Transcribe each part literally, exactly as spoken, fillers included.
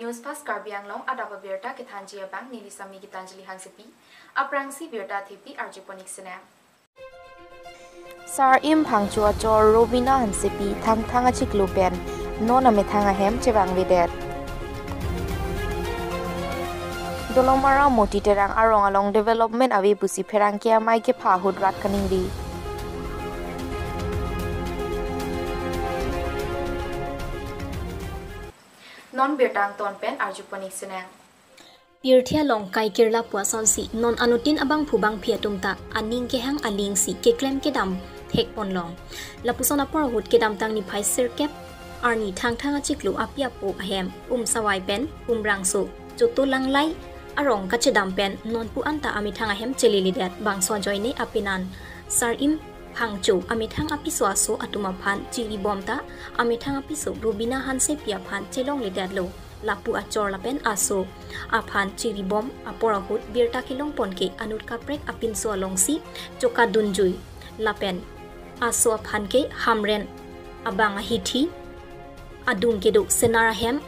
News Fast Karbi Anglong adap abirta kethanji abang neli Sami Gitanjali Hansepi, aphrangsi birta thepi arjupon-ik sinang. Sarim Phangcho achor Robina Hansepi Thangthang achiklo pen non amethang ahem chevangvedet. Dolamara Moti Terang arong along development ave pusi pherangke amei kepha ahut rat kaningri. Non birta angton pen arjupon-ik sinang. Pirthe along kaikirla pu asonsi non anuttin abangphu bangphi atum ta aning kehang alingsi keklem kedam thekponlong. Lapuson apor ahut kedamtang niphai sirkep arni Thangthang achiklo api apo ahem Umsawai pen Umrangso Choto Langlai arong kachedam pen nonpu anta amethang ahem cheleledet, bangso ajoine apenan Sarim Phangcho amethang apiso aso atum aphan chiribom ta amethang apiso Robina Hansepi aphan chelongledetlo. Lapu achor lapen aso aphan chiribom apor ahut birta kelongpon ke anut kaprek apinso alongsi chokadunjui lapen aso aphan ke Hamren abang ahithi adung kedo senar ahem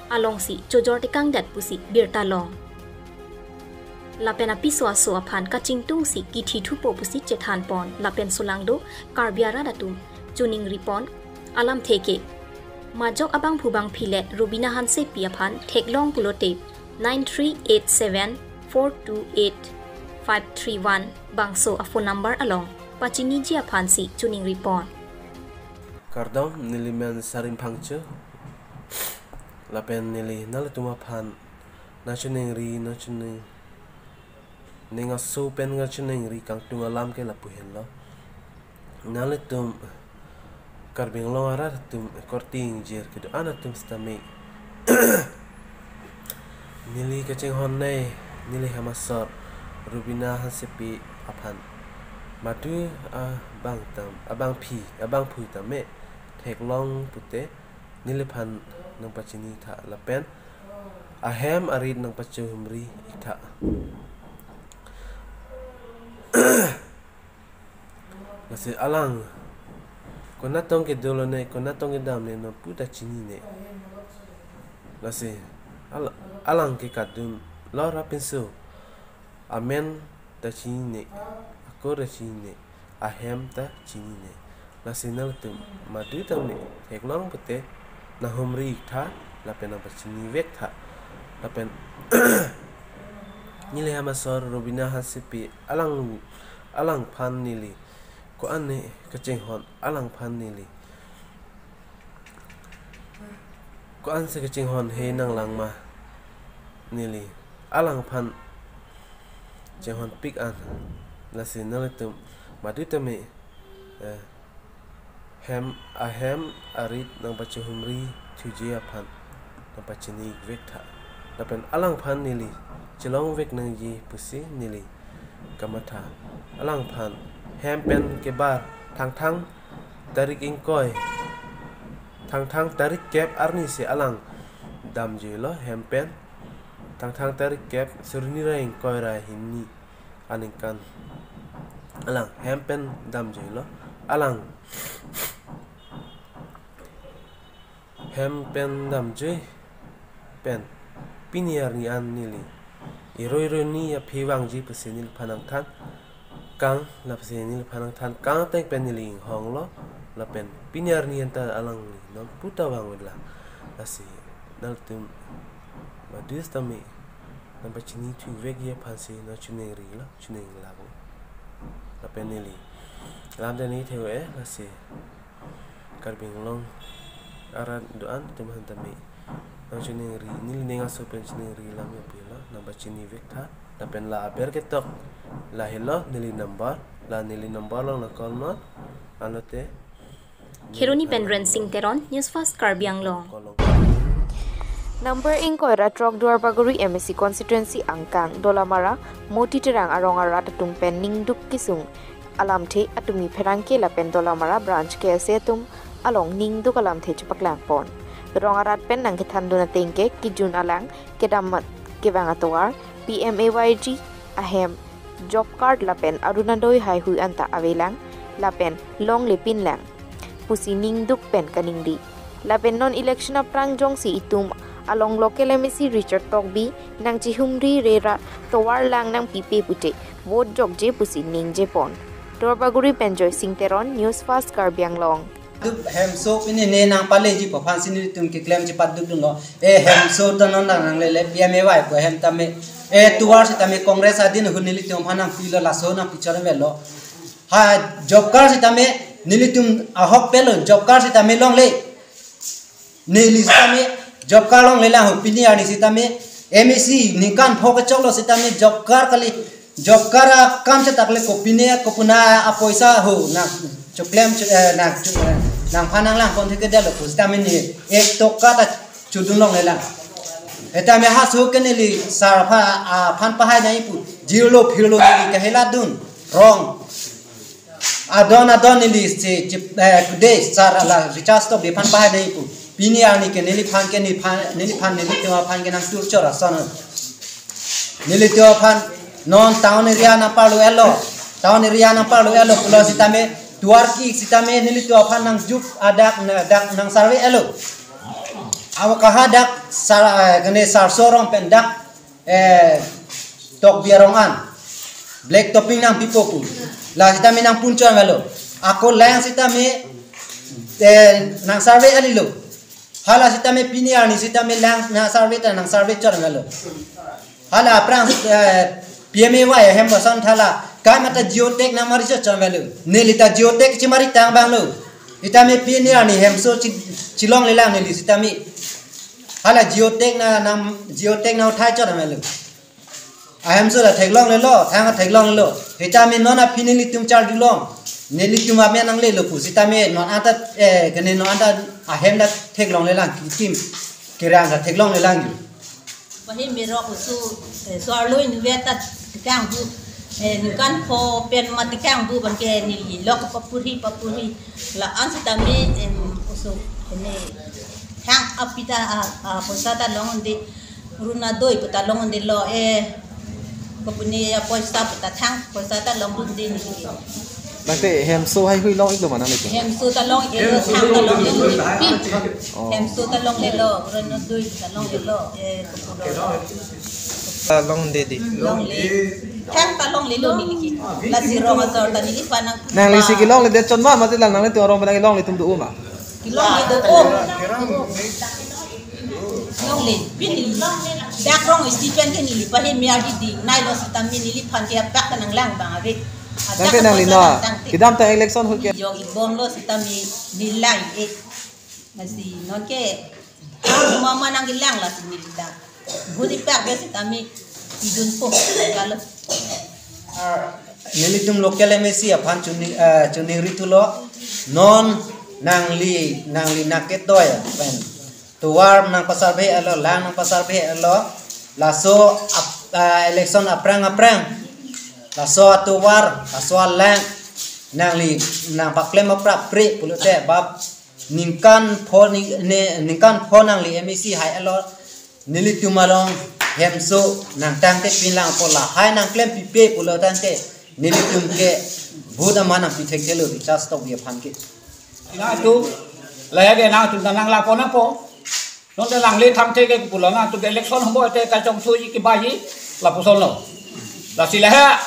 alongsi chojor tekangdet pusi birta long. Lapen apiso aso aphan kachingtungsi kithi thupo pusi chethanpon lapen solangdo Karbi arat atum choningripon alamthe ke majok abangphu bangphi le Robina Hansepi aphan theklong pulote nine three eight seven four two eight five three one bangso aphone number along pachiniji aphansi choningripon. Kardom, neli men Sarim Phangcho. Lapen neli nanglitum aphan nangchoningri, nangchoning, ning aso pen nangchoningri kangtung alam ke lapu henlo. Nanglitum Karbi Anglong arat atum korte ingjir kedo-an atum sitame neli kachinghon nei, neli hem asor Robina Hansepi aphan madu abang tam, abangphi, abangphu tame theklong pute neliphan nangpachini tha lapen ahem arit nangpachehumri-ik tha. Lasi alang konatong kedo lone, konatong kedam le, nonpu ta chinine. Lasi al-, alang ke kadun lor apinso amen ta chinine, akur ta chinine, ahem ta chinine. Lasi nanglitum madu tame theklong pute nanghumri-ik tha lapen nangpachinivek tha. Lapen neli hem asor Robina Hansepi alang, alangphan neli ko-an ne kachinghon, alangphan neli ko-ansi kachinghon he nanglang ma, neli alangphan chinghonpik an. Lasi nanglitum madu tame, eh, hem, ahem arit nangpachehumri thuji aphan nangpachinivek tha. Lapen alangphan neli chelongvek nangji pusi neli kamatha. Alangphan hem pen kebar Thangthang tarik ingkoi, Thangthang tarik kep arni si alang damjuilo hem pen. Thangthang tarik kep, suri ni ra ingkoi ra hini aningkan alang hem pen damjuilo. Alang hem pen damjui pen pini arni an neli iroi roi ni aphi vangji pusi neliphan nangthan kang, lapusi neliphan nangthan kang ateng pen neli inghonglo. Lapen pini arni anta alangli nonpu ta vangvedetlang. Lasi nanglitum madu tame nangpachinithuvekji aphansi nangchoningrilo, choninglaklo. Lapen neli lam tani theu-e, lasi Karbi Anglong arat do-an atum aphan tame nangchoningri, neli ning aso pen choningri lam yapilo, nangpachinivek tha. Lapen la aber ketok lahelo neli number, la neli number along nang call non, anlote Kheroni pen Rensing Teron, News Fast Karbi Anglong. Number ingkoi ra throk Duarbagori M A C constituency angkang Dolamara Moti Terang arong arat atum pen ningduk kesung alamthe atumi pherangke lapen Dolamara branch K S A atum along ningduk alamthe chepaklangpon. Rong arat pen nangkethandun ateng ke kejun alang, kedam kevang atovar, P M A Y G ahem, job card lapen Orunodoi haihui anta avelang lapen longlepinlang pusi ningduk pen kaningri. Lapen non election aphrang jongsi itum along local M A C Richard Tokbi nangchihumri re ra tovar lang nangpipe pute vote jokje pusi ningjepon. Duarbagori pen Joysing Teron, News Fast Karbi Anglong. Dup hemso pini ne nangpaleji pu aphansi nelitum keklem chepaduk dunlo. E hemso ta non nang nanglele P M A Y pu ahem tame. E tovar sitame Congress adin ahut nelitum aphan nangpilo, laso nangpichor avelo. Ha job card sitame nelitum ahokpelo, job card sitame longle. Neli sitame job card longlelang ho, pini arni sitame M A C ningkan pho kechoklo sitame job card kali, job card akam chetakle kopine kopuna apoisa ho nang choklem cho-, eh, nang cho-, eh, nangphan nanglangpon thekthedetlo pu sitame ne ek toka ta chodun longlelang. Sitame ha so ke neli sar aphan, aphan pahai nangji pu, jirlo phirlo neli kahela dun. Wrong. Adon adon neli si chip, eh, today sar ala Richard Tokbi aphan pahai nangji pu. Pini arni ke neliphan ke neliphan, neliphan nelitum aphan ke nangturchor ason. Nelitum aphan non town area nangparlu elo. Town area nangparlu elo pulo sitame tovar ki sitame nelitum aphan nangjuk adak na-, dak nangsurvey elo. Awa kaha dak sar, eh, kene sarso arong pen dak eh, Tokbi arong an. Black topping nangpipo pu. La sitame nangpunchor avelo. Ako lang sitame, eh, nangsurvey alilo. Hala sitame pini arni sitame lang nangsurvey ta nangsurvey chor avelo. Hala aphrang, eh, P M A Y ahem bosan thala. Kai mata geotag nangmari chor avelo. Neli ta geotag chimari tang abanglo. Sitame pini arni hemso chi-, chilonglelang neli sitame. Hala geotag na nam geotag na uthai chot amelo. Ahemso ta theklonglelo, thang theklonglelo. Sitame non aphi nelitum charjulong. Nelitum amen nanglelo pu. Sitame non anta, eh, kene non anta ahem ta theklonglelang kikim. Kerang ta theklonglelang ju. Bahi merok usu, eh, suarlo inve ta tekang bu, eh, ningkan pho pen ma tekang bu bangke neli lok papurhi papurhi. La-an sitame, em, usu, ene, thang apita, a, a, poisa ta longde, Arunodoi pu ta longdelo, eh, kopune apoisa pu ta thang, poisa ta longdunde neli. Nangte hemso haihui long-iklo ma nangli ke? Hemso ta long-iklo, thang ta longlelo. Oh. Hemso ta longlelo, Arunodoi ta longlelo, eh, kopune. Ta longde di. Longle. Thang ta longlelo neli ke. Lasi rong asor ta neliphan nang. Nangli si kelongledet chot ma, mati la nanglitum arong pen nangli longle atum do ma? Kelongle do o. Longle, pini dak rong Stephen ke neli pahemar di ding, nailo sitame neliphan ke apak ta nanglang abang ave. Adak tangte nangli apoisa na, nangtangte. Kedamtang election ahut ke. Jong ibomlo sitame neli lang-ik. Lasi nonke, ah, mama nangkelang lasi neli dak. Budi pak besi kami idun po, kalau. Ah, nelitum local M A C aphan chuni, eh, chuningri thulo. Non nangli, nangli nangketoi pen tovar nangpasurvey elo, lang nangpasurvey elo. Laso ap-, ah, election aphrang aphrang. Laso atovar, laso alang nangli nangpaklem aphrapre pulote bap ningkan pho ning-, ne, ningkan pho nangli M A C hai elo, nelitum arong hemso nangtangte pinlang po, lahai nangklempipe pulo tangte nelitum ke vote aman nangpi thekthelo Richard Tokbi aphan ke. Nangtum, lahai ke nangtum ta nanglapon nangpo. Nonte nangli thamthe ke pulo nangtum ke election humbo te kachongthuji kebaji lapuson lo. Lasi lahai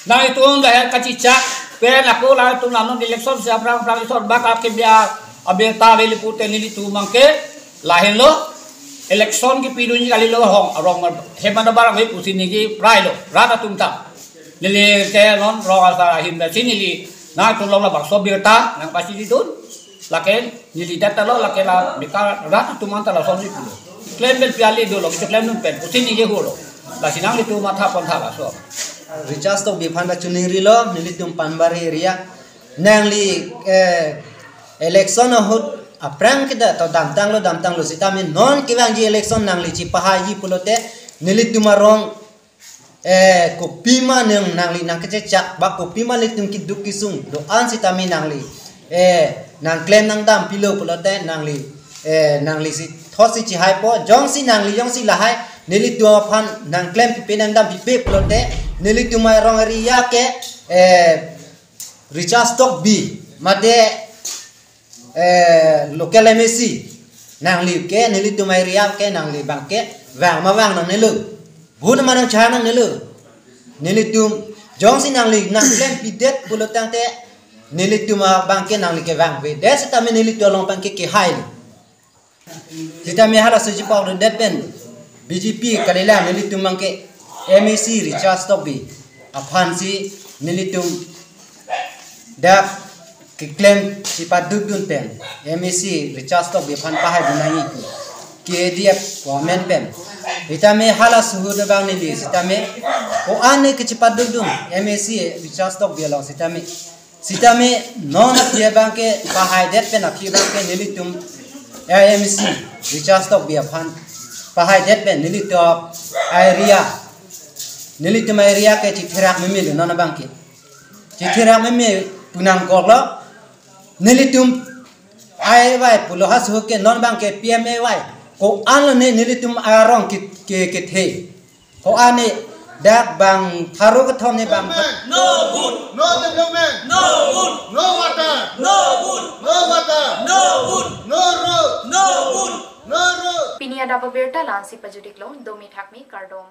nangtum lahai kachechak pen ako lahai atum nang non election si aphrang aphrang isor bak akebia abirta avele pute nelitum abangke lahenlo, election kepidunji kalilo, hong arong hem anta barang ave pusi neli prailo rat atum ta. Neli ke non rong asar ahin besi neli nangtum along labangso birta nangpachini dun. Lake neli det ta lo, lake la bika rat atum anta lasonsi pulo. Klem pen piali dolo, kicho klemdun pen pusi neli holo. Lasi nanglitum matha pon tha laso. Richard Tokbi aphan ta chuningrilo, nelitum Panbari area. Nangli, eh, election ahut aphrang kita to damtanglo, damtanglo sitame non kevangji election nangli chepahaiji pulote nelitum arong, eh, kopima nang nangli nangkechechak ba kopima nelitum keduk kesung do-an sitame nangli, eh, nangklem nangdampilo pulote nangli, eh, nangli si thotsi chihaipo, jongsi nangli jongsi lahai nelitum aphan nangklempipe nangdampipe pulote nelitum arong area ke, eh, Richard Tokbi mate, eh, local M A C Nangli ke, nelitum area ke, nangli abang ke vang ma vang nangnelo. Vote ma nangchar nangnelo. Nelitum jongsi nangli nangklempidet pulo tangte, nelitum abang ke nangli kevangvedet sitame nelitum along abang ke kehailo. Sitame halaso chipoklodet pen B J P kalilang nelitum abang ke M A C Richard Tokbi aphansi nelitum dak keklem chipadukdun pen M A C Richard Tokbi aphan pahaidun nangji pu K A D F government pen. Sitame halaso ahut abang neli sitame ko-an ne kechipadukdun M A C Richard Tokbi along sitame. Sitame non aphi abang ke pahaidet pen aphi abang ke nelitum A I M C Richard Tokbi aphan pahaidet pen nelitum area, nelitum area ke chitherak memelo non abang ke. Chitherak meme pu nangkoklo, nelitum A Y pulo halaso ahut ke non abang ke P M A Y. Ko-an lone nelitum arong ke, ke, kethe. Ko-an ne dak bang pharo kethom ne bang pha- No vote. No development. No vote. No water. No vote. No water. No vote. No road. No vote. No road. Pini adap abirta la-ansi pajut-iklo, domi thakmi, kardom.